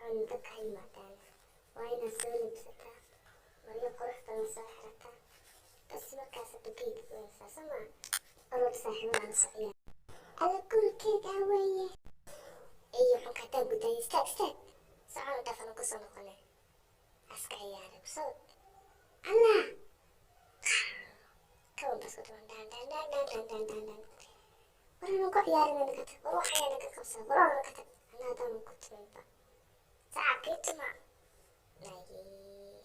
Cunin, dadka ha yimaadaan. Waa inaad soo labsataa, maryo qurux badan soo xirataa. Bas, markaas hadda keega goynaysaa, soo maa? Orod, saaxiibada la soo ciyaar. Alla, gurikeega weeye iyo xunka haddaan gudayo. Istaag, istaag, socon, dhafan kusoo noqone, aska ciyaara soo. Allah, kawan bas ku tuban, dhan dhan dhan dhan dhan dhan dhan dhan. Waranu ku ciyaarin, ka tag. War waxayaa naga qabsada. War orod, ka tag. Anaa haddaan ku tuminba sacabkii tuma naye,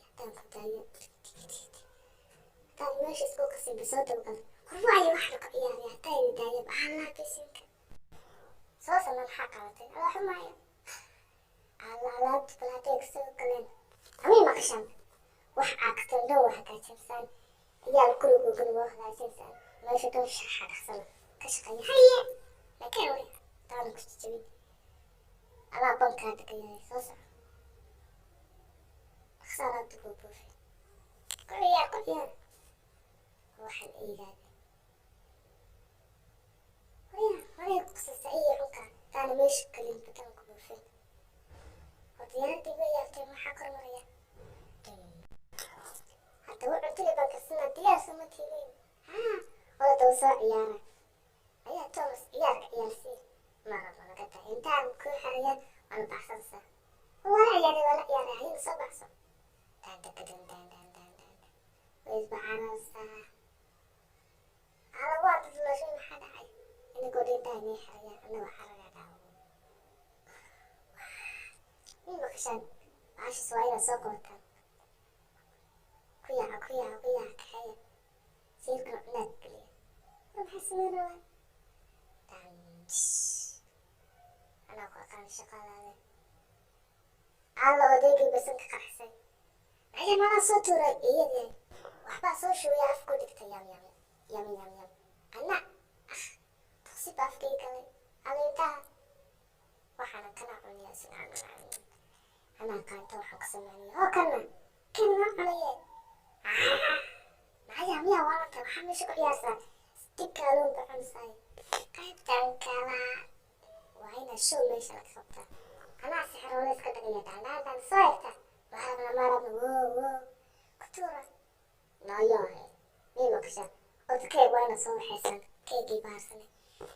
haddaan ku daayo, haddaan meesha isku qasinba soo dabagal. War waayo, waxaan ku ciyaaraya haddaan daayo. Allah, bisinka soo sama. Maxaa qabatay? Allah xumaayo. Allah, alaabta bal hadday kasoo galeen amay maqashaan, wax aagteen dhan waa hagaajinsan. Ciyaal gurigoogan waa hagaajinsan, meesha dhan shaxa dhaqsana ka shaqeeya. Haye, laakiin wari taana ku jajabin. Allah, bankaa degayay. Soo soco, dhaqsa, alaabta kuu buufi. Ku ciyaar, ku ciyaar. Waxaan eegaade warya warya ku qasasa iyo xunka taana meesha gelin badan ku buufin. War diyaaradii way yaabtay. Maxaa kor maraya hadda? Wa cuntadii baan karsanaa, diyaar soo ma tiidin? Haa, wada soo ciyaara ayaa Thomas ciyaarka ciyaarsii. Ma rabo, naga tahay intaan ku xeraya waana baxsanaysaa. Waa la ciyaaray, waa la ciyaaray. Hayna soo baxso. Dan dan dan dan dan dan dan, way isbacaraysaa. Ala, waa dad lashay. Maxaa dhacay? Inagoo dhintaa inay xerayaan, anagoo xaragaa dhaawo mii maqashaan. Bahashas waa inaad soo qabataan. Ku yaaca, ku yaaca, ku yaaca, kaxeeya siirkan, cunaad geliya. War maxay sameyn rabaan? Dan, anaa ku aqaan shaqadaada. Alla, odaygii basanka qarxisay. Ayaa malaa soo tuuray iyadii, waxbaa soo shubaya, afku dhigtay. Yam yam yam yam yam. Anna ah, tuqsi baa afkii galay. Alla, waxaana kana cuniya isna cunaya. Anaa qaanta waxaan ku sameynaya oo kana kana cunaye. Maya, miyaa waalanta? Waxaa meesha ku ciyaarsaa stick kaaluun ba cunsaay. Qaybtan kala waa ina show meesha laga qabtaa. Anaa sixroole iska dhigaya. Daan soo egta. Ma rabna, ma rabna. Wo wo kutuura nooyoohe mii maqashaa? Orta, keeg waa ina soo waxaysan. Keegii baarsane,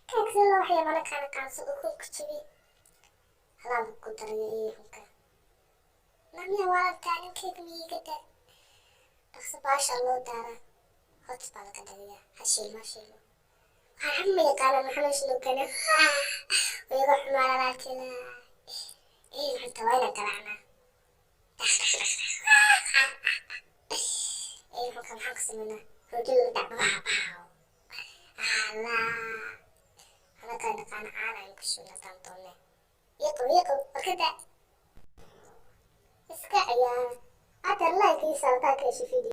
keeg sida loo waxaya mana kaana qaanso. Ukun ku jabi, halaab ku darayo iyo xunka. Namiya waalantaa? Nin keeg miyiga da dhaqso baasha loo daaraa, hot baa laga dhaliyaa. Ha shiilmo, ha shiilmo. Waxaan ma yaqaanaan. Maxaa meesha loo keenay? Iga xumaan alaabtila iyo xunta waa inaan garaacnaa. Iyo xunka maxaan ku sameynaa? Roodhida la dhac baa baaw. Allah, anagaa naqaana. Caana aynu ku shubna haddaan doonne. Iqow, iqow, warkada iska ciyaara. Hadda like ii saartaa ka heshay video.